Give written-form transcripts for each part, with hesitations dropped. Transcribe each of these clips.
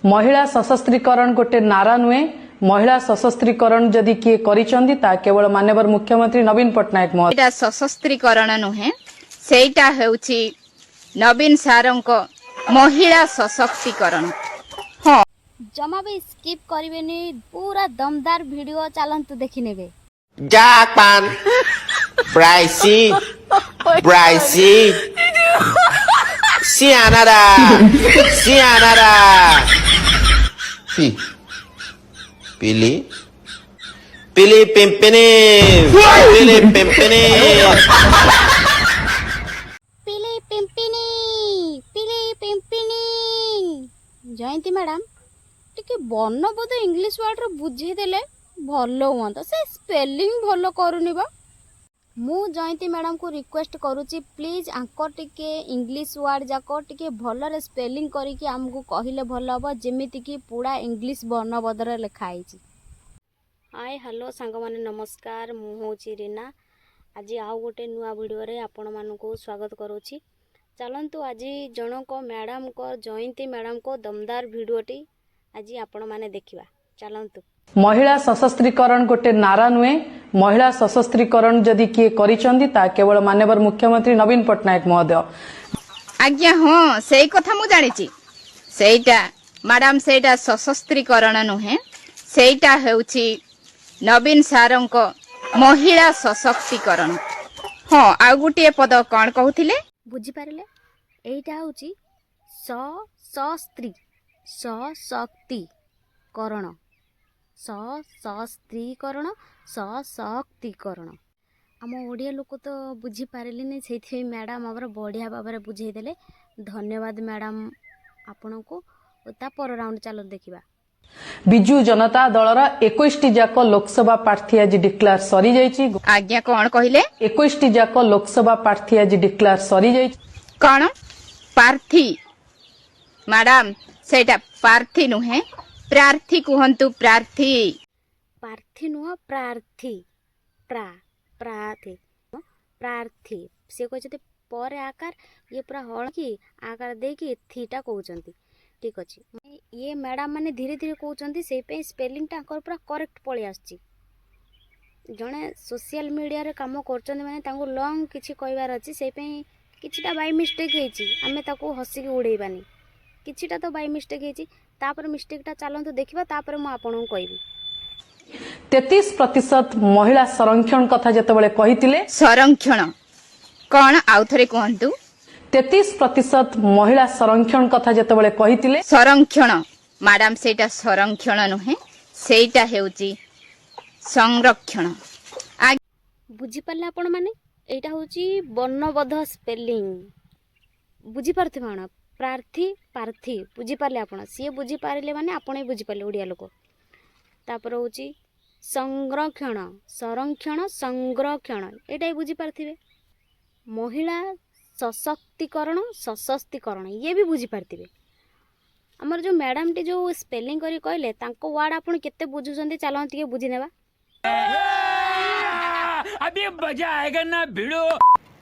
ମହିଳା ସଶକ୍ତିକରଣ ଗୋଟେ ନାରା ନୁହେଁ। ମହିଳା ସଶକ୍ତିକରଣ ଯଦି କିଏ କରିଛନ୍ତି, ତାହା କେବଳ ମାନ୍ୟବର ମୁଖ୍ୟମନ୍ତ୍ରୀ ନବୀନ ପଟ୍ଟନାୟକ ମହୋଦୟ। ଏଇଟା ସଶସ୍ତ୍ରୀକରଣ ନୁହେଁ, ସେଇଟା ହେଉଛି ନବୀନ ସାରଙ୍କ ମହିଳା ସଶକ୍ତିକରଣ। ହଁ। ଜମା ବି ସ୍କିପ୍ କରିବେନି, ପୁରା ଦମଦାର ଭିଡ଼ିଓ, ଚାଲନ୍ତୁ ଦେଖିନେବେ। Jackman, Brycey, Brycey, see another, see another. P, Pili, Pili Pimpini, Pili Pimpini. ପିଲି ପିମ୍ପିନି, ପିଲି ପିମ୍ପିନି। ଜୟନ୍ତୀ ମ୍ୟାଡ଼ାମ, ଟିକେ ବର୍ଣ୍ଣବୋଧ ଇଂଲିଶ ୱାର୍ଡ଼ର ବୁଝେଇ ଦେଲେ ଭଲ ହୁଅନ୍ତା। ସେ ସ୍ପେଲିଂ ଭଲ କରୁନି ବା। ମୁଁ ଜୟନ୍ତୀ ମ୍ୟାଡ଼ାମକୁ ରିକ୍ୱେଷ୍ଟ କରୁଛି, ପ୍ଲିଜ୍ ଆଙ୍କ ଟିକେ ଇଂଲିଶ ୱାର୍ଡ଼ ଯାକ ଟିକେ ଭଲରେ ସ୍ପେଲିଂ କରିକି ଆମକୁ କହିଲେ ଭଲ ହେବ, ଯେମିତିକି ପୁରା ଇଂଲିଶ ବର୍ଣ୍ଣବୋଧରେ ଲେଖା ହେଇଛି। ହାଏ, ହ୍ୟାଲୋ ସାଙ୍ଗମାନେ, ନମସ୍କାର। ମୁଁ ହେଉଛି ରୀନା। ଆଜି ଆଉ ଗୋଟେ ନୂଆ ଭିଡ଼ିଓରେ ଆପଣମାନଙ୍କୁ ସ୍ୱାଗତ କରୁଛି। ଚାଲନ୍ତୁ, ଆଜି ଜଣଙ୍କ ମ୍ୟାଡ଼ାମଙ୍କ, ଜୟନ୍ତୀ ମ୍ୟାଡ଼ାମଙ୍କ ଦମଦାର ଭିଡ଼ିଓଟି ଆଜି ଆପଣମାନେ ଦେଖିବା। ଚାଲନ୍ତୁ। ମହିଳା ସଶକ୍ତିକରଣ ଗୋଟେ ନାରା ନୁହେଁ। ମହିଳା ସଶକ୍ତିକରଣ ଯଦି କିଏ କରିଛନ୍ତି, ତାହା କେବଳ ମାନ୍ୟବର ମୁଖ୍ୟମନ୍ତ୍ରୀ ନବୀନ ପଟ୍ଟନାୟକ ମହୋଦୟ। ଆଜ୍ଞା ହଁ, ସେଇ କଥା ମୁଁ ଜାଣିଛି। ସେଇଟା ମ୍ୟାଡାମ, ସେଇଟା ସଶସ୍ତ୍ରୀକରଣ ନୁହେଁ, ସେଇଟା ହେଉଛି ନବୀନ ସାରଙ୍କ ମହିଳା ସଶକ୍ତିକରଣ। ହଁ, ଆଉ ଗୋଟିଏ ପଦ କଣ କହୁଥିଲେ? ବୁଝିପାରିଲେ? ଏଇଟା ହେଉଛି ସ ସ ସ୍ତ୍ରୀ ସଶକ୍ତି କରଣ, ସ ସ ସ୍ତ୍ରୀକରଣ, ସଶକ୍ତିକରଣ। ଆମ ଓଡ଼ିଆ ଲୋକ ତ ବୁଝିପାରିଲେନି, ସେଇଥିପାଇଁ ମ୍ୟାଡ଼ାମ୍ ଆମର ବଢ଼ିଆ ଭାବରେ ବୁଝେଇଦେଲେ। ଧନ୍ୟବାଦ ମ୍ୟାଡ଼ାମ୍ ଆପଣଙ୍କୁ। ଓ ତା ପର ରାଉଣ୍ଡ ଚାଲନ୍ତୁ ଦେଖିବା। ବିଜୁ ଜନତା ଦଳର 21ଟି ଯାକ ଲୋକସଭା ପ୍ରାର୍ଥୀ ଆଜି ଡିକ୍ଲାର ସରିଯାଇଛି। ଆଜ୍ଞା, କଣ କହିଲେ? 21ଟି ଯାକ ଲୋକସଭା ପ୍ରାର୍ଥୀ ଆଜି ଡିକ୍ଲାର ସରିଯାଇଛି। କଣ ପ୍ରାର୍ଥୀ? ମ୍ୟାଡାମ, ସେଇଟା ପ୍ରାର୍ଥୀ ନୁହେଁ, ପ୍ରାର୍ଥୀ କୁହନ୍ତୁ, ପ୍ରାର୍ଥୀ। ପ୍ରାର୍ଥୀ ନୁହଁ, ପ୍ରାର୍ଥୀ। ପ୍ରା ପ୍ରାର୍ଥୀ ପ୍ରାର୍ଥୀ। ସିଏ କହିଛନ୍ତି ପରେ ଆକାର, ଇଏ ପୁରା ହଳ କି ଆକାର ଦେଇକି ଥିଟା କହୁଛନ୍ତି। ଠିକ୍ ଅଛି, ଇଏ ମ୍ୟାଡ଼ାମ୍ ମାନେ ଧୀରେ ଧୀରେ କହୁଛନ୍ତି, ସେଇପାଇଁ ସ୍ପେଲିଂଟା ତାଙ୍କର ପୁରା କରେକ୍ଟ ପଳେଇ ଆସୁଛି। ଜଣେ ସୋସିଆଲ ମିଡ଼ିଆରେ କାମ କରୁଛନ୍ତି ମାନେ ତାଙ୍କୁ ଲଙ୍ଗ୍ କିଛି କହିବାର ଅଛି। ସେଇପାଇଁ କିଛିଟା ବାଇ ମିଷ୍ଟେକ୍ ହେଇଛି, ଆମେ ତାକୁ ହସିକି ଉଡ଼େଇବାନି। କିଛିଟା ତ ବାଇ ମିଷ୍ଟେକ୍ ହେଇଛି। ତାପରେ ମିଷ୍ଟେକ୍ଟା ଚାଲନ୍ତୁ ଦେଖିବା, ତାପରେ ମୁଁ ଆପଣଙ୍କୁ କହିବି। 33% ମହିଳା ସଂରକ୍ଷଣ କଥା ଯେତେବେଳେ କହିଥିଲେ, ସଂରକ୍ଷଣ କଣ? ଆଉ ଥରେ କୁହନ୍ତୁ। 33% ମହିଳା ସଂରକ୍ଷଣ କଥା ଯେତେବେଳେ କହିଥିଲେ, ସଂରକ୍ଷଣ। ମ୍ୟାଡାମ, ସେଇଟା ସଂରକ୍ଷଣ ନୁହେଁ, ସେଇଟା ହେଉଛି ସଂରକ୍ଷଣ। ବୁଝିପାରିଲେ ଆପଣମାନେ? ଏଇଟା ହେଉଛି ବର୍ଣ୍ଣବୋଧ ସ୍ପେଲିଂ। ବୁଝିପାରୁଥିବେ ଆପଣ? ପ୍ରାର୍ଥୀ, ପ୍ରାର୍ଥୀ, ବୁଝିପାରିଲେ ଆପଣ? ସିଏ ବୁଝିପାରିଲେ ମାନେ ଆପଣ ବି ବୁଝିପାରିଲେ, ଓଡ଼ିଆ ଲୋକ। ତାପରେ ହେଉଛି ସଂରକ୍ଷଣ, ସଂରକ୍ଷଣ, ସଂରକ୍ଷଣ, ଏଇଟା ବି ବୁଝିପାରିଥିବେ। ମହିଳା ସଶକ୍ତିକରଣ, ସଶକ୍ତିକରଣ, ଇଏ ବି ବୁଝିପାରିଥିବେ। ଆମର ଯେଉଁ ମ୍ୟାଡ଼ାମଟି ଯେଉଁ ସ୍ପେଲିଂ କରି କହିଲେ, ତାଙ୍କ ୱାର୍ଡ଼ ଆପଣ କେତେ ବୁଝୁଛନ୍ତି, ଚାଲନ୍ତୁ ଟିକେ ବୁଝିନେବା। अभी मजा आएगा ना भिड़ो।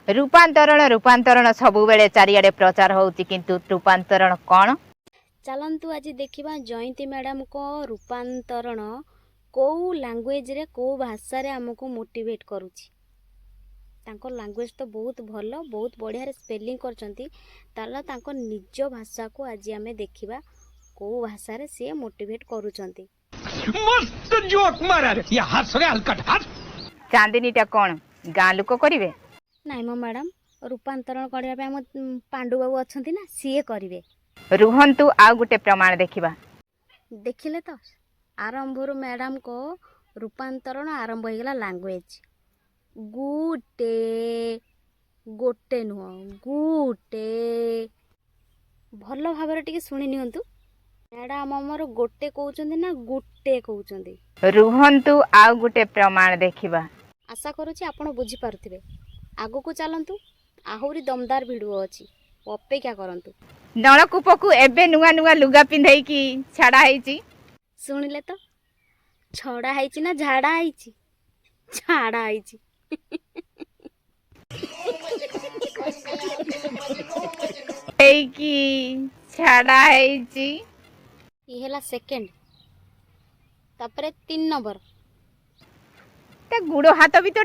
ରୂପାନ୍ତରଣ, ରୂପାନ୍ତରଣ ସବୁବେଳେ ଚାରିଆଡେ ପ୍ରଚାର ହଉଛି, କିନ୍ତୁ ରୂପାନ୍ତରଣ କଣ? ଚାଲନ୍ତୁ, ଆଜି ଦେଖିବା ଜୟନ୍ତୀ ମ୍ୟାଡ଼ାମଙ୍କ ରୂପାନ୍ତରଣ କେଉଁ ଲାଙ୍ଗୁଏଜରେ, କେଉଁ ଭାଷାରେ ଆମକୁ ମୋଟିଭେଟ୍ କରୁଛି। ତାଙ୍କ ଲାଙ୍ଗୁଏଜ ତ ବହୁତ ଭଲ, ବହୁତ ବଢ଼ିଆରେ ସ୍ପେଲିଂ କରିଛନ୍ତି। ତାହେଲେ ତାଙ୍କ ନିଜ ଭାଷାକୁ ଆଜି ଆମେ ଦେଖିବା, କେଉଁ ଭାଷାରେ ସିଏ ମୋଟିଭେଟ୍ କରୁଛନ୍ତି। मस्त जोक मारा रे, ये हंस रे हलकट हंस। ଚାନ୍ଦିନୀଟା କଣ ଗାଁ ଲୋକ କରିବେ? ନାଇଁ ମ ମ୍ୟାଡ଼ାମ୍, ରୂପାନ୍ତରଣ କରିବା ପାଇଁ ଆମ ପାଣ୍ଡୁ ବାବୁ ଅଛନ୍ତି ନା, ସିଏ କରିବେ। ରୁହନ୍ତୁ, ଆଉ ଗୋଟେ ପ୍ରମାଣ ଦେଖିବା। ଦେଖିଲେ ତ, ଆରମ୍ଭରୁ ମ୍ୟାଡ଼ାମଙ୍କ ରୂପାନ୍ତରଣ ଆରମ୍ଭ ହେଇଗଲା। ଲାଙ୍ଗୁଏଜ ଗୁଟେ, ଗୋଟେ ନୁହଁ, ଗୁଟେ। ଭଲ ଭାବରେ ଟିକେ ଶୁଣି ନିଅନ୍ତୁ, ମ୍ୟାଡ଼ାମ ଆମର ଗୋଟେ କହୁଛନ୍ତି ନା ଗୁଟେ କହୁଛନ୍ତି? ରୁହନ୍ତୁ, ଆଉ ଗୋଟେ ପ୍ରମାଣ ଦେଖିବା। ଆଶା କରୁଛି ଆପଣ ବୁଝିପାରୁଥିବେ। ଆଗକୁ ଚାଲନ୍ତୁ, ଆହୁରି ଦମଦାର ଭିଡ଼ିଓ ଅଛି, ଅପେକ୍ଷା କରନ୍ତୁ। ନଳକୂପକୁ ଏବେ ନୂଆ ନୂଆ ଲୁଗା ପିନ୍ଧେଇକି ଛାଡା ହେଇଛି। ଶୁଣିଲେ ତ, ଛଡ଼ା ହେଇଛି ନା ଝାଡ଼ା ହେଇଛି? ଛାଡ଼ା ହେଇଛି। ହେଇକି ଛାଡା ହେଇଛି। ଇଏ ହେଲା ସେକେଣ୍ଡ, ତାପରେ 3 ନମ୍ବର। ତା ଗୋଡ଼ ହାତ ବି ତ।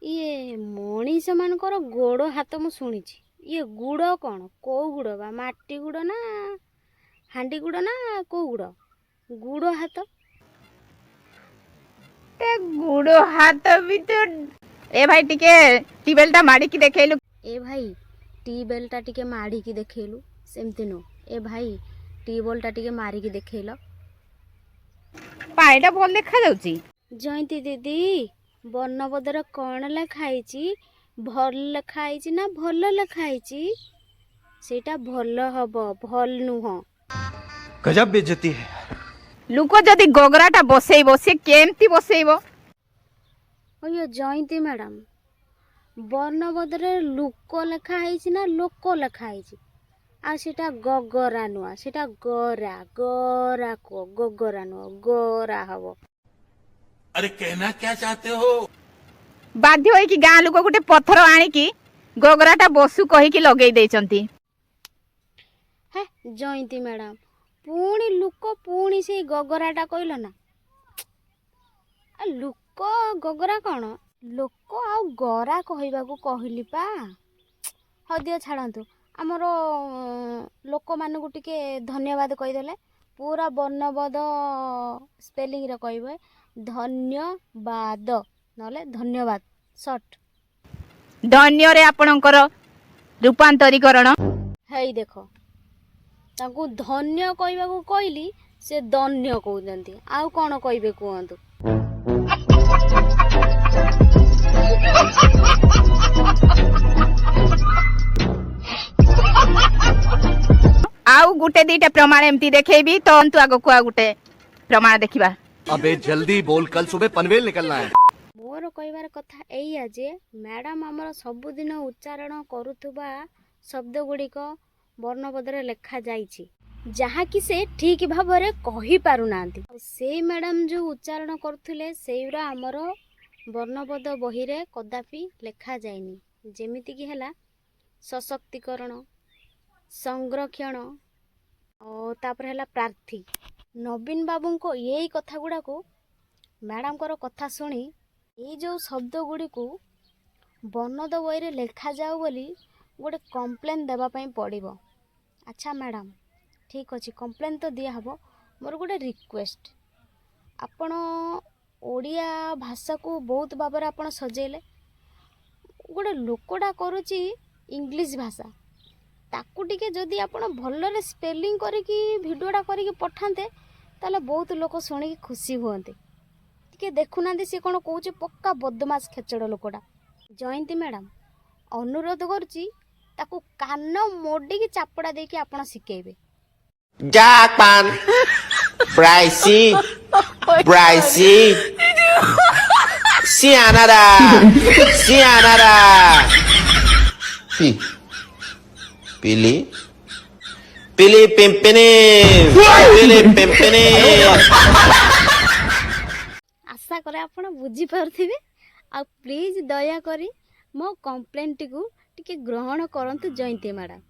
ଇଏ ମଣିଷମାନଙ୍କର ଗୋଡ଼ ହାତ ମୁଁ ଶୁଣିଛି, ଇଏ ଗୁଡ଼ କ'ଣ? କୋଉ ଗୁଡ଼ ବା? ମାଟି ଗୁଡ଼ ନା ହାଣ୍ଡି ଗୁଡ଼ ନା କୋଉ ଗୁଡ଼? ଗୁଡ଼ ହାତ। ତା ଗୋଡ଼ ହାତ ବି ତ। ଏ ଭାଇ, ଟିକେ ଟ୍ୟୁବୱେଲଟା ମାଡ଼ିକି ଦେଖେଇଲୁ। ଏ ଭାଇ, ଟ୍ୟୁବୱେଲଟା ଟିକେ ମାଡ଼ିକି ଦେଖେଇଲୁ। ସେମିତି ନୁହଁ, ଏ ଭାଇ, ଟ୍ୟୁବୱେଲଟା ଟିକେ ମାରିକି ଦେଖେଇଲ। ପାଣିଟା ଭଲ ଦେଖାଯାଉଛି। ଜୟନ୍ତୀ ଦିଦି, ବର୍ଣ୍ଣବୋଧର କ'ଣ ଲେଖା ହେଇଛି? ଭଲ ଲେଖା ହେଇଛି ନା ଭଲ ଲେଖା ହେଇଛି? ସେଇଟା ଭଲ ହବ, ଭଲ ନୁହଁ। गजब बेइज्जती है। ଲୋକ ଯଦି ଗଗରାଟା ବସେଇବ, ସେ କେମିତି ବସେଇବ? ଅಯ್ୟୋ ଜୟନ୍ତୀ ମ୍ୟାଡ଼ାମ୍, ବର୍ଣ୍ଣବୋଧରେ ଲୁକ ଲେଖା ହେଇଛି ନା ଲୋକ ଲେଖା ହେଇଛି? ଆଉ ସେଇଟା ଗଗରା ନୁହଁ, ସେଇଟା ଗରା। ଗରା କୁହ, ଗଗରା ନୁହଁ, ଗରା ହବ। अरे, कहना क्या चाहते हो? ବାଧ୍ୟ ହେଇକି ଗାଁ ଲୋକ ଗୋଟେ ପଥର ଆଣିକି ଗଗରାଟା ବସୁ କହିକି ଲଗେଇ ଦେଇଛନ୍ତି। ହେ ଜୟନ୍ତୀ ମ୍ୟାଡ଼ାମ୍, ପୁଣି ଲୁକ, ପୁଣି ସେଇ ଗଗରାଟା କହିଲ ନା। ଆ ଲୁକ ଗଗରା କ'ଣ? ଲୋକ ଆଉ ଗରା କହିବାକୁ କହିଲି ପା। ହଉ ଦିଅ, ଛାଡ଼ନ୍ତୁ। ଆମର ଲୋକମାନଙ୍କୁ ଟିକେ ଧନ୍ୟବାଦ କହିଦେଲେ। ପୁରା ବର୍ଣ୍ଣବୋଧ ସ୍ପେଲିଂରେ କହିବେ, ଧନ୍ୟବାଦ, ନହେଲେ ଧନ୍ୟବାଦ ସର୍ଟ। ଧନ୍ୟରେ ଆପଣଙ୍କର ରୂପାନ୍ତରୀକରଣ। ହେଇ ଦେଖ, ତାଙ୍କୁ ଧନ୍ୟ କହିବାକୁ କହିଲି, ସେ ଦନ୍ୟ କହୁଛନ୍ତି। ଆଉ କ'ଣ କହିବେ କୁହନ୍ତୁ। ଆଉ ଗୋଟେ ଦିଟା ପ୍ରମାଣ ଏମିତି ଦେଖେଇବି ତ ଆଗକୁ ଆଉ ଗୋଟେ ପ୍ରମାଣ ଦେଖିବା। अबे जल्दी बोल, कल सुबह पनवेल निकलना है। ମୋର କହିବାର କଥା ଏଇଆ ଯେ ମ୍ୟାଡ଼ାମ୍ ଆମର ସବୁଦିନ ଉଚ୍ଚାରଣ କରୁଥିବା ଶବ୍ଦ ଗୁଡ଼ିକ ବର୍ଣ୍ଣବୋଧରେ ଲେଖାଯାଇଛି, ଯାହାକି ସେ ଠିକ୍ ଭାବରେ କହିପାରୁନାହାନ୍ତି। ଆଉ ସେଇ ମ୍ୟାଡ଼ାମ୍ ଯେଉଁ ଉଚ୍ଚାରଣ କରୁଥିଲେ, ସେଇଗୁଡ଼ା ଆମର ବର୍ଣ୍ଣବୋଧ ବହିରେ କଦାପି ଲେଖାଯାଇନି। ଯେମିତିକି ହେଲା ସଶକ୍ତିକରଣ, ସଂରକ୍ଷଣ ଓ ତାପରେ ହେଲା ପ୍ରାର୍ଥୀ। ନବୀନ ବାବୁଙ୍କ ଏଇ କଥା ଗୁଡ଼ାକୁ, ମ୍ୟାଡ଼ାମଙ୍କର କଥା ଶୁଣି ଏଇ ଯେଉଁ ଶବ୍ଦ ଗୁଡ଼ିକୁ ବର୍ଣ୍ଣବୋଧ ବହିରେ ଲେଖାଯାଉ ବୋଲି ଗୋଟେ କମ୍ପ୍ଲେନ୍ ଦେବା ପାଇଁ ପଡ଼ିବ। ଆଚ୍ଛା ମ୍ୟାଡ଼ାମ୍, ଠିକ୍ ଅଛି, କମ୍ପ୍ଲେନ୍ ତ ଦିଆହେବ। ମୋର ଗୋଟେ ରିକ୍ୱେଷ୍ଟ, ଆପଣ ଓଡ଼ିଆ ଭାଷାକୁ ବହୁତ ଭାବରେ ଆପଣ ସଜେଇଲେ। ଗୋଟେ ଲୋକଟା କରୁଛି ଇଂଲିଶ ଭାଷା, ତାକୁ ଟିକେ ଯଦି ଆପଣ ଭଲରେ ସ୍ପେଲିଂ କରିକି ଭିଡ଼ିଓଟା କରିକି ପଠାନ୍ତେ, ତାହେଲେ ବହୁତ ଲୋକ ଶୁଣିକି ଖୁସି ହୁଅନ୍ତେ। ଟିକେ ଦେଖୁନାହାନ୍ତି ସିଏ କ'ଣ କହୁଛି। ପକ୍କା ବଦମାସ ଖେଚଡ଼ ଲୋକଟା। ଜୟନ୍ତୀ ମ୍ୟାଡ଼ାମ୍, ଅନୁରୋଧ କରୁଛି, ତାକୁ କାନ ମୋଡ଼ିକି ଚାପଡ଼ା ଦେଇକି ଆପଣ ଶିଖେଇବେ। Jackpan. Pricey. Pricey. Sianara. Sianara. P. Pili. Pili pimpini. Pili pimpini. ଆଶା କରେ ଆପଣ ବୁଝିପାରୁଥିବେ। ଆଉ ପ୍ଲିଜ୍ ଦୟାକରି ମୋ କମ୍ପ୍ଲେନ୍ଟିକୁ ଟିକେ ଗ୍ରହଣ କରନ୍ତୁ ଜୟନ୍ତୀ ମ୍ୟାଡ଼ାମ୍।